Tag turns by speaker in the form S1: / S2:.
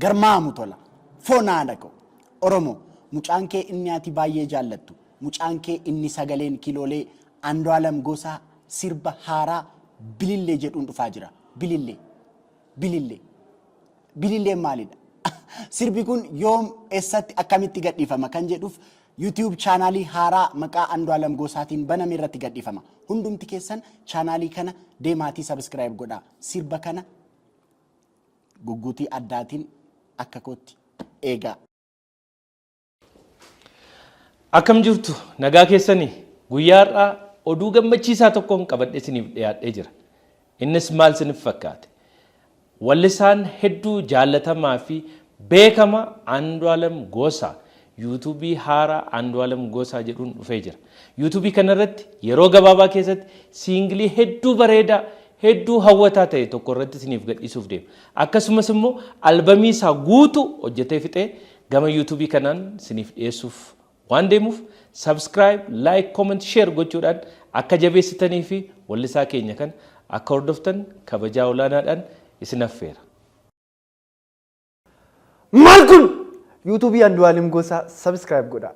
S1: Garmaamu tola. Foon haadha koo. Oromo, mucaan kee inni ati baay'ee jaallattu, mucaan kee inni sagaleen kiloolee Andu'aalam Gosaa sirba haaraa Bilillee jedhuun dhufaa jira. Bilillee. Bilillee. Bililleen maalidha? Sirbi kun yoom, eessatti, akkamitti gadhiifama kan jedhuuf YouTube chaanaalii haaraa maqaa Andu'aalam Gosaatiin baname irratti gadhiifama. Hundumti keessan chaanaalii kana deemaatii subscribe godhaa. Sirba kana gugguutii addaatiin akka kootti eegaa.
S2: Akkam jirtu, nagaa keessanii? Guyyaa har'aa oduu gammachiisaa tokkoon qabadhee isiniif dhiyaadhee jira. Innis maal isiniif fakkaate? Wallisaan hedduu jaallatamaa fi beekama Andu'aalam Gosaa yuutuubii haaraa Andu'aalam Gosaa jedhuun dhufee jira. Yuutuubii kanarratti yeroo gabaabaa keessatti siingilii hedduu bareedaa, hedduu hawwataa ta'e tokko irratti isiniif gadhiisuuf deema. Akkasumas immoo albamii isaa guutuu hojjetee fixee gama yuutuubii kanaan isiniif dhiyeessuuf waan deemuuf subscribe, like, comment, share gochuudhaan akka jabeessitanii fi wallisaa keenya kana akka hordoftan kabajaa olaanaadhaan isin affeera.
S3: Maal kun? Yuutuubii Andu'aalim Gosaa subscribe godhaa.